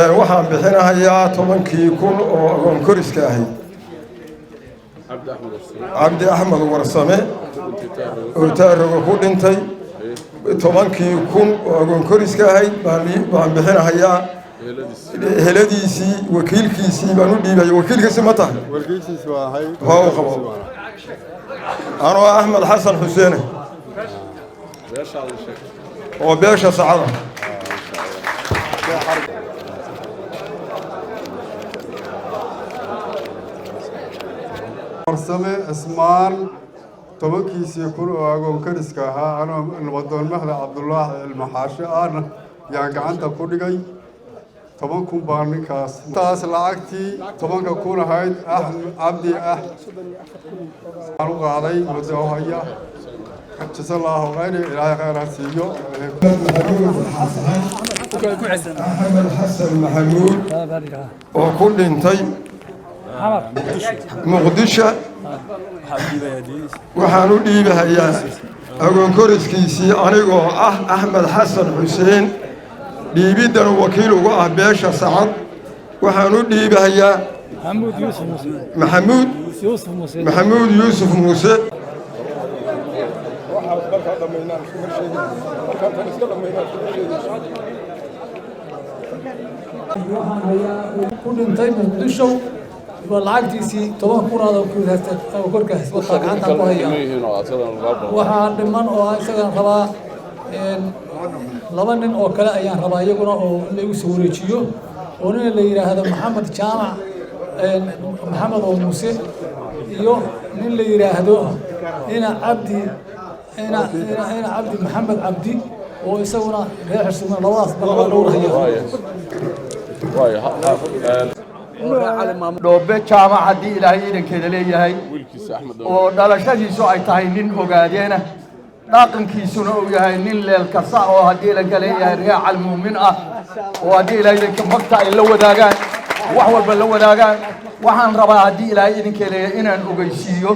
Waxaan bixinahayaa 10kii kun oo agoon koriska ahayd, Cabdi Axmed Warsame oo Taaroga ku dhintay. 10kii kun oo agoon koriska ahayd baan bixinahayaa. Heladiisii, wakiilkiisii baan u dhiibaya. Wakiilkiisi ma tahay? Waa u qabo. Anoo Axmed Xasan Xuseene oo beesha Sacada. Warsame Cismaan 10kiisii kun oo agoon kariska ahaa, anoo nabadoon Mahda Cabdulaahi Ilmaxaashe ahna yaan gacanta ku dhigay. 10,000 baa ninkaas taas lacagtii 10ka kun ahayd Axmed Cabdi ah aan u qaaday muddo haya. Jasalaahu khayr, Ilaahay khayr ha siiyo. Axmed Xasan Maxamuud oo ku dhintay Muqdisho, waxaan u dhiibahayaa agoon koriskiisii, anigoo ah Axmed Xasan Xuseen, dhiibiddan wakiil uga ah beesha Sacad. Waxaan u dhiibahayaa Maxamuud Maxamuud Yuusuf Muuse. Waxaan hayaa ku dhintay Muqdisho, waa lacagtiisii 10 kunaad oo korkaas wataa, gacanta ku haya. Waxaa dhiman oo isagaan rabaa laba nin oo kale ayaan rabaa iyaguna oo in laigu soo wareejiyo, oo nin la yidhaahdo Maxamed Jaamac Maxamed oo Muuse iyo nin la yidhaahdo ina Cabdi ina ina ina Cabdi Maxamed Cabdi oo isaguna reer Xirsuman. Labadaas baa dhowrhaya. Dhoobe Jaamac, haddii Ilaahay iidankeeda leeyahay, oo dhalashadiisu ay tahay nin ogaadeena, dhaqankiisuna uu yahay nin Leelkasa oo haddii ilanka leeyahay reecal muumin ah, oo haddii Ilaahay idinka magta ay la wadaagaan, wax walba la wadaagaan. Waxaan rabaa, haddii Ilaahay idinka leeyahay, inaan ogeysiiyo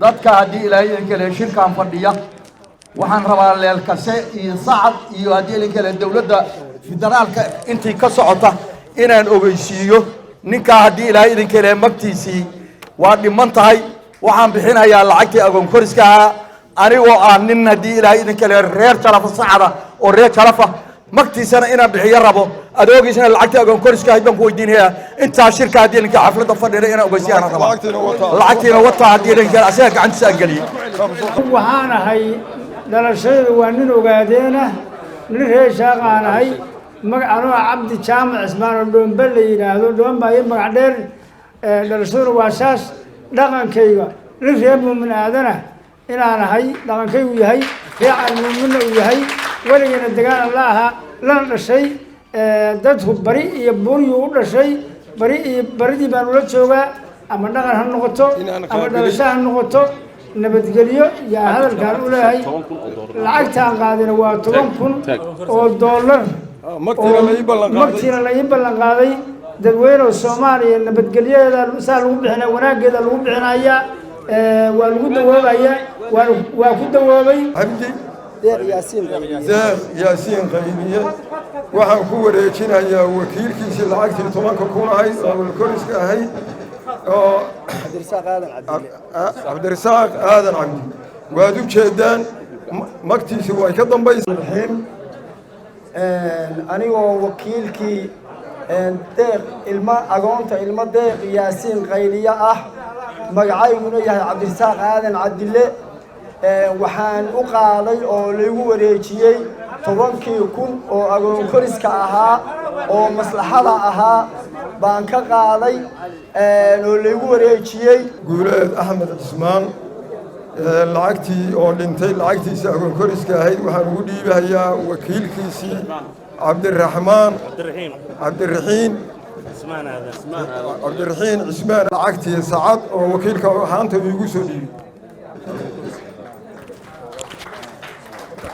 dadka, haddii Ilaahay idinka leeyahay, shirkaan fadhiya. Waxaan rabaa Leelkase iyo Sacad iyo haddii idinka leeyahay dowladda federaalka intii ka socota inaan ogeysiiyo ninkaa, haddii Ilaahay idinka leeyahay, magtiisii waa dhiman tahay. Waxaan bixinayaa lacagtii agoon koriska ahaa, anigoo ah nin, haddii Ilaahay idinka leeyahay, reer Jalafa Sacada oo reer Jalafa, magtiisana inaan bixiyo rabo. Adoogiisna lacagtii agoon koriska ahayd baan ku weydiinayaa. Intaa shirka, haddii idinka xafladda fadhina, inaan ogeysiyaan rabaa. Lacagtiina wataa, haddii idinka asaga gacantiisa aan geliyey. Waxaan ahay, dhalashadayda waa nin ogaadeena, nin reer Shaaqaan ahay. Magac anoo Cabdi Jaamac Cismaan oo Dhoombe la yidhaahdo, Dhoomba iyo magac dheer. Dhalashaduna waa saas. Dhaqankayga nin reer Muumin Aadana inaan ahay, dhaqankaygu yahay reecan muuminna uu yahay, weligiina degaana la ahaa, lana dhashay. Dadku bari iyo buryuu u dhashay, bari iyo baridii baan ula joogaa. Ama dhaqan ha noqoto ama dhalasho ha noqoto, nabadgelyo yaa hadalkaan u leeyahay. Lacagtaan qaadina waa 10,000 oo dollar, magtiina la ii ballan qaaday. Dadweynehu Soomaaliya nabadgelyadeeda saa lagu bixinaya, wanaaggeeda lagu bixinaya, waa lagu dawoobaya, waa ku dawoobay. Cabdi Deeq Yaasiin Qaybiye, waxaan ku wareejinayaa wakiilkiisii lacagtii 10ka kun ahayd oo walkoriska ahayd oo Cabdirasaaq Aadan Cabdi. Waad u jeedaan, magtiisi way ka dambaysa. Anigoo wakiilkii Deeq ilma agoonta ilmo Deeq Yaasiin Qayliye ah, magacayguna yahay Cabdirasaaq Aadan Cabdille, waxaan u qaaday oo laygu wareejiyey 10kii kun oo agoon koriska ahaa oo maslaxada ahaa baan ka qaaday oo laygu wareejiyey. Guuleed Axmed Cismaan, lacagtii oo dhintay, lacagtiisii agoon koriska ahayd waxaan ugu dhiibahayaa wakiilkiisii Cabdiraxmaan Cabdiraxiin Cabdiraxiin Cismaan, lacagtii Sacad oo wakiilka haanta iigu soo dhiibay.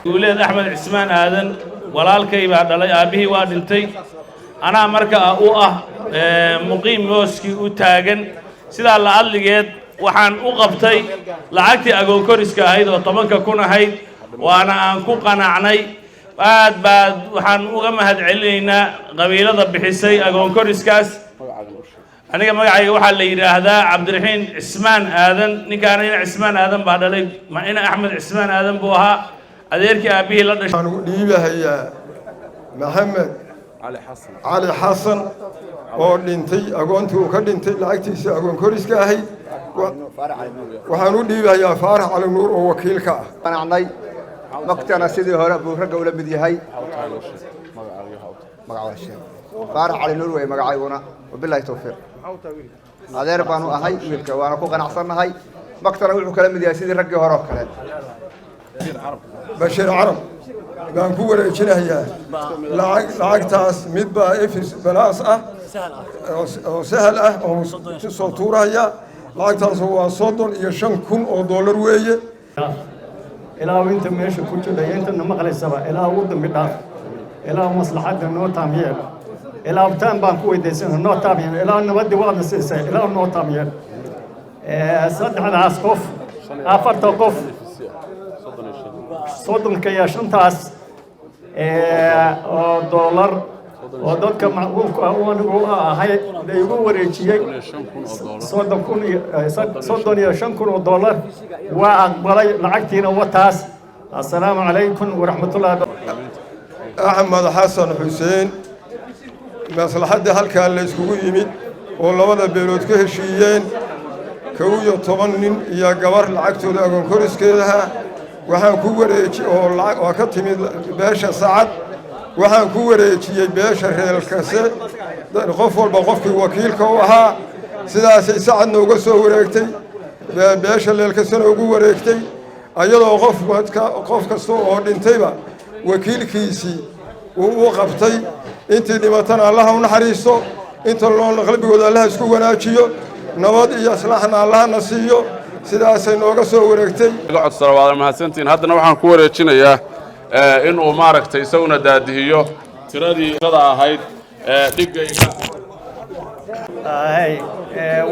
Guuleed Axmed Cismaan Aadan walaalkay baa dhalay, aabbihii waa dhintay. Anaa marka u ah muqiim mooskii u taagan. Sidaa la adligeed waxaan u qabtay lacagtii agoon koriska ahayd oo 10ka kun ahayd, waana aan ku qanacnay. Aad baa waxaan uga mahad celinaynaa qabiilada bixisay agoon koriskaas. Aniga magacayga waxaa la yidhaahdaa Cabdiraxiin Cismaan Aadan. Ninkaana ina Cismaan Aadan baa dhalay, ina Axmed Cismaan Aadan buu ahaa, adeerkii aabbihii la dhashay. Waxaan dhiibahayaa Maxamed Cali Xasan oo dhintay, agoontii uu ka dhintay lacagtiisii agoon koriska ahayd. Waxaan u dhiibahayaa Faarax Cali Nuur oo wakiilka ah. Qanacnay, magtana sidii hore buu ragga ula mid yahay. Faarax Cali Nuur wey magacayguna, wabilahi towfiiq. Adeer baanu ahay wiilka, waana ku qanacsannahay. Magtana wuxuu kala mid yahay sidii raggii hore oo kale. Bashiir Carab baan ku wareejinayaa lacag. Lacagtaas mid baa EVC Plus ah oo sahal ah oo ku soo tuuraya. Lacagtaas waa 35,000 oo dollar weeye. Ilaahu inta meesha ku jira iyo intana maqlaysaba, Ilaahu u dambi dhaaf. Ilaahu maslaxadda noo taam yeel. Ilaahu taan baan ku weydiisana, noo taam yeel. Ilaahu nabaddii waadna siisay, Ilaahu noo taam yeel. Saddexdaas qof, afarta qof, soddonka iyo shantaas oo dollar oo dadka macquulka anigu ahay la igu wareejiyey, 30,000 iyo 35,000 oo dollar waa aqbalay. Lacagtiina wataas. Assalaamu calaykum waraxmatullahi. Axmed Xasan Xuseen, maslaxadda halkaa la iskugu yimid oo labada beelood ka heshiiyeen, 11 nin iyo gabar lacagtooda agoon koriskeedaha waxaan ku wareeji oo lacag oo ka timid beesha Sacad, waxaan ku wareejiyey beesha Reelkase, qof walba qofkii wakiilka u ahaa. Sidaasay Sacadna uga soo wareegtay, beesha Leelkasena ugu wareegtay, ayadoo qof kasta oo dhintayba wakiilkiisii uu u qabtay. Intii dhimatana Allaha u naxariisto, inta loolna qalbigooda Allaha isku wanaajiyo, nabad iyo islaaxna Allahana siiyo. Sidaasay nooga soo wareegtay. Iga codsada, waad mahadsantihiin. Haddana waxaan ku wareejinayaa inuu maaragtay isaguna daadihiyo tiradii da ahayd dhigayga.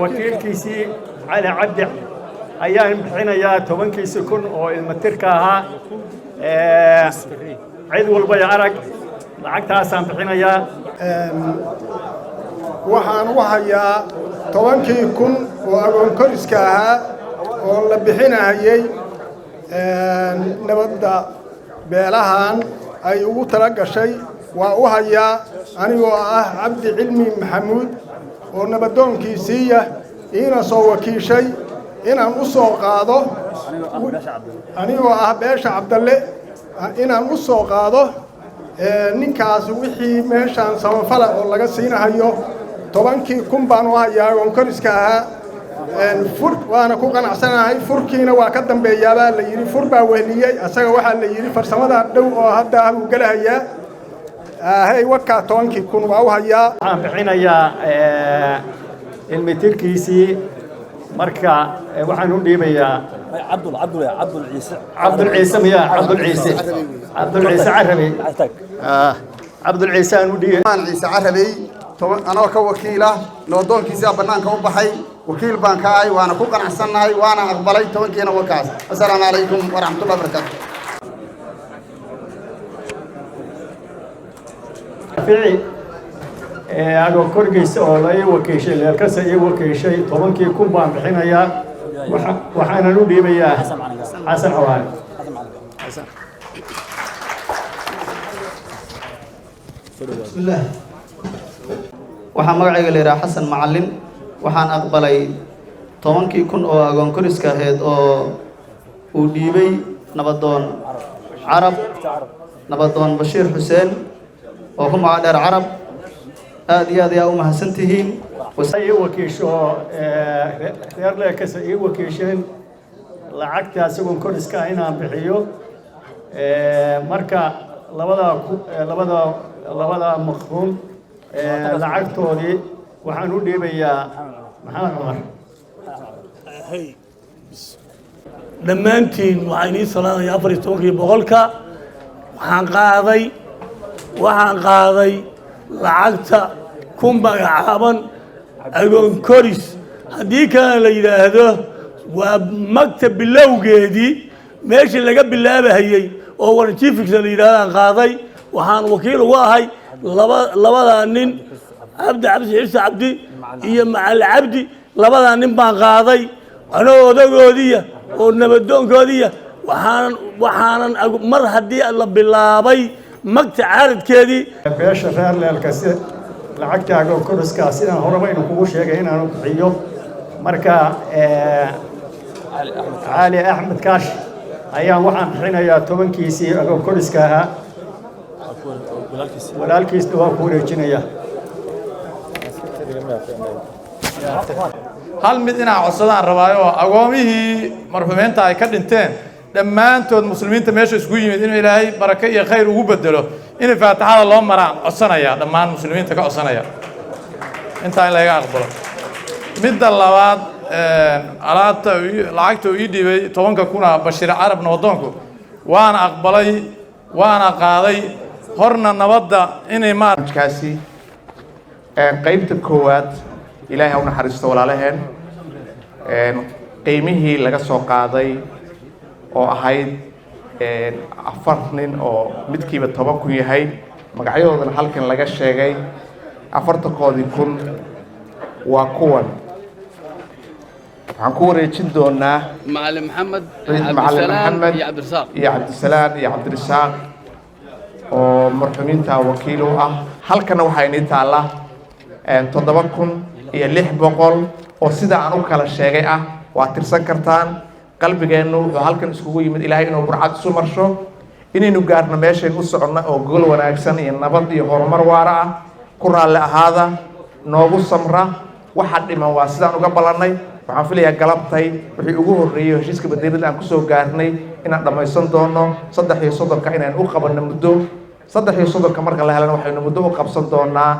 Wakiilkiisii Cali Cabdi ayaan bixinayaa 10-kiisi kun oo ilmatirka ahaa. Cid walbay arag, lacagtaasaan bixinayaa. Waxaan u hayaa 10-kii kun oo agoon koriska ahaa oo la bixinahayey, nabadda beelahan ay ugu tala gashay. Waa u hayaa anigoo ah Cabdi Cilmi Maxamuud oo nabadoonkiisiiya iina soo wakiishay inaan u soo qaado, anigoo ah beesha Cabdalle, inaan u soo qaado ninkaas wixii meeshaan samafala oo laga siinahayo. 10-kii kun baan u hayaa agoon koriska ahaa. Fur waana ku qanacsanahay. Furkiina waa ka dambeeyaabaa la yidhi, fur baa wehliyey asaga. Waxaa la yidhi farsamada dhow oo hadda ah uu gelahayaa. Hey, wakaa 10-kii kun waa u hayaa. Waxaan bixinayaa ilmitirkiisii. Marka waxaan u dhiibayaa Cabdul Cabdul Cabdul Ciise. Cabdul Ciise miya? Cabdul Ciise, Cabdul Ciise Carabi, Cabdul Ciise aan u dhiibay. Ciise Carabey anoo ka wakiila nabadoonkiisa bannaanka u baxay, wakiil baan ka ahay, waana ku qanacsannahay, waana aqbalay 10-kiina wakaas. Assalaamu calaykum waraxmatullahi wabarakaatu. Fici agoon korgiisa oo la ii wakiishay, Leelkasa ii wakiishay, 10-kii kun baan bixinayaa. Waxaanan u dhiibayaa Xasan Cawaale. Bismillaah. Waxaa magacayga la yidhaha Xasan Macallin. Waxaan aqbalay 10-kii kun oo agoon koriska ahayd oo uu dhiibay nabadoon Carab, nabadoon Bashiir Xuseen oo ku magac dheer Carab. Aad iyo aad ayaa u mahadsan tihiin. Ii wakiisho reer Leelkasa ii wakiisheen lacagta asagoon koriska ah inaan bixiyo. Marka labada labada maqruun lacagtoodii waxaan u dhiibayaa Maxamed Cumar. Dhammaantiin waxaan idiin salaamaya 14-kii boqolka. Waxaan qaaday lacagta ku magacaaban agoon koris, haddii kalena la yidhaahdo waa magta bilowgeedii, meeshii laga bilaabahayey. Oo waranjifiksa la yidhahdaan qaaday. Waxaan wakiil uga ahay laba labadaa nin, Cabdi Cabdi Xirsi Cabdi iyo Macali Cabdi. Labadaa nin baan qaaday anoo odagoodiya oo nabadoonkoodiya. Waxaanan mar haddii la bilaabay magta caaradkeedii. Beesha reer Leelkase lacagta agoon koriskaa, sidaan horeba inu kugu sheegay inaanu bixiyo. Marka Cali Axmed Kaash ayaan waxaan bixinayaa 10-kiisii agoon koriska ahaa, walaalkiisna waa ku wareejinaya. Hal mid inaa codsadaan rabaayo oo agoomihii marxuumiinta ay ka dhinteen dhammaantood, muslimiinta meesha isku yimid, inuu Ilaahay barako iyo khayr ugu bedelo, in faatixada loo maraan codsanaya, dhammaan muslimiinta ka codsanaya intaa in laga aqbalo. Midda labaad, alaabta lacagta uu ii dhiibay 10-ka kuna Bashiir Carab nabadoonku, waana aqbalay, waana qaaday. Horna nabadda inay maarkaasi qaybta koowaad, Ilaahay ha u naxariisto walaalaheen. Qiimihii laga soo qaaday oo ahayd afar nin oo midkiiba 10,000 yahay, magacyadoodana halkan laga sheegay, 40-koodii kun waa kuwan. Waxaan ku wareejin doonaa Macalin Maxamed, Macalin Cabdisalaan Maxamed iyo Cabdirasaaq iyo Cabdisalaan iyo Cabdirasaaq oo marxuumiinta wakiil u ah. Halkana waxaa inii taalla 7600 oo sida aan u kala sheegay ah, waa tirsan kartaan. Qalbigeennu wuxuu halkan iskugu yimid Ilaahay inuu burcad isu marsho, inaynu gaarno meeshaynu u soconno oo gogol wanaagsan iyo nabad iyo horumar waara ah. Ku raalli ahaada, noogu samra waxa dhiman, waa sidaan uga ballannay. Waxaan filayaa galabtay wixii ugu horreeyey heshiiska badeelada aan kusoo gaarnay inaan dhammaysan doono. 33-ka inaan u qabanno muddo, 33-ka marka la helana waxaynu muddo u qabsan doonaa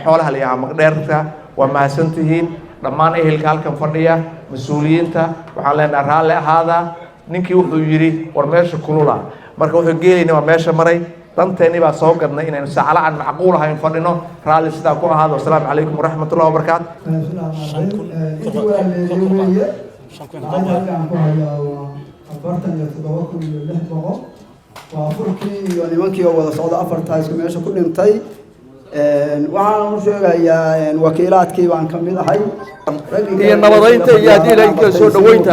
xoolaha la yidhaha magdheerta. Waa mahadsantihiin dhammaan ehelka halkan fadhiya, mas-uuliyiinta. Waxaan leenahay raalli ahaada. Ninkii wuxuu yidhi war meesha kulula, marka wuxuu geelayna waa meesha maray. Danteennii baa soo gadnay inaynu saacala aan macquul ahayn fadhino. Raalli sidaa ku ahaada. Wasalaamu calaykum waraxmatullahi wabarakaatu. Intii walaaleeyay weeye. Lacagta halkaan ku hayaa waa 47,600. Waa furkii iyo nimankii oo wada socda, afartaa isku meesha ku dhintay. Waxaan u sheegayaa wakiilaadkii baan ka mid ahay. Iyo nabadaynta iyo haddii Ilaahay soo dhoweynta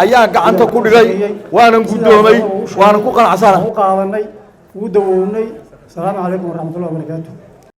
ayaan gacanta ku dhigay, waanan guddoomay, waanan ku qanacsana. U qaadanay, wuu dawownay. Asalaamu calaykum waraxmatullahi wabarakaatu.